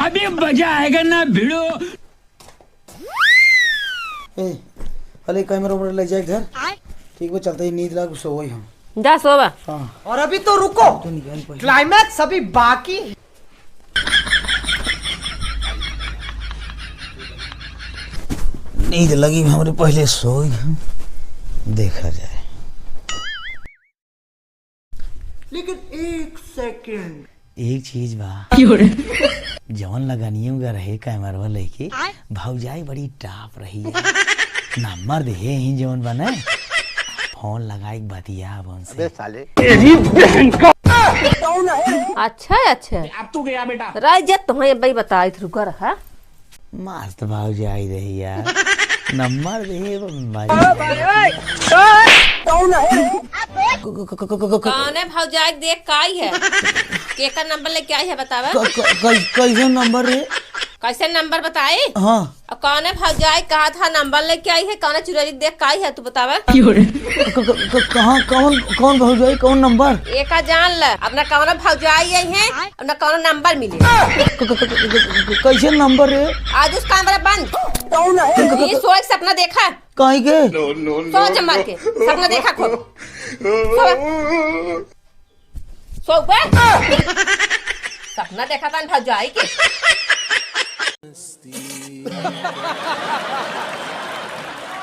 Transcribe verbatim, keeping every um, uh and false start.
अभी मजा आएगा ना भिड़ो। ए, अले कैमरा वैमरा ले जाए घर। ठीक बा, चलते ही नींद लाग सोवई हम। जा सोवा। हाँ। और अभी तो रुको, climax अभी बाकी है। नींद लगी हमरे, पहले सोई हम, देखा जाए। लेकिन एक second। एक चीज बा। क्यों रे? जवन लगनिया में रहे कैमरवा लेके, आय? भौजाई बड़ी top रही है। नंबर दे ही जवन बने, फोन लगाई के बतिया अब उनसे। अबे साले। अच्छा, अच्छा। अब तू गया बेटा। राय जब तुम्हें अब्बई बताई थी, रुका रहा। मस्त भौजाई रही यार। नंबर दे भाई। कौन है? क-, क-, क-, क-, क-, क-, कौने भौजाई के देख काई है? केकर नंबर लेके आई है बतावा? क-, क-, कै-, कैसन नंबर रे? कैसे नंबर बताई? हाँ। और कौने भौजाई कहा था नंबर लेके आई है, कौने चुड़ैल के देख काई है तू बतावा? क-, क-, क-, कहाँ, कौन, कौन भौजाई, कौन नंबर? एका जान ल, अब ना कौनो भौजाई आई है, अब ना कौनो नंबर मिले। क-, क-, क-, क-, क-, कैसे नंबर रे? आज उस कमरा बंद। कौन है? ये सोए के सपना देखा। काहे के? सोच मार के सपना देखा खूब। सो, सो बे। सपना देखा था भौजाई के।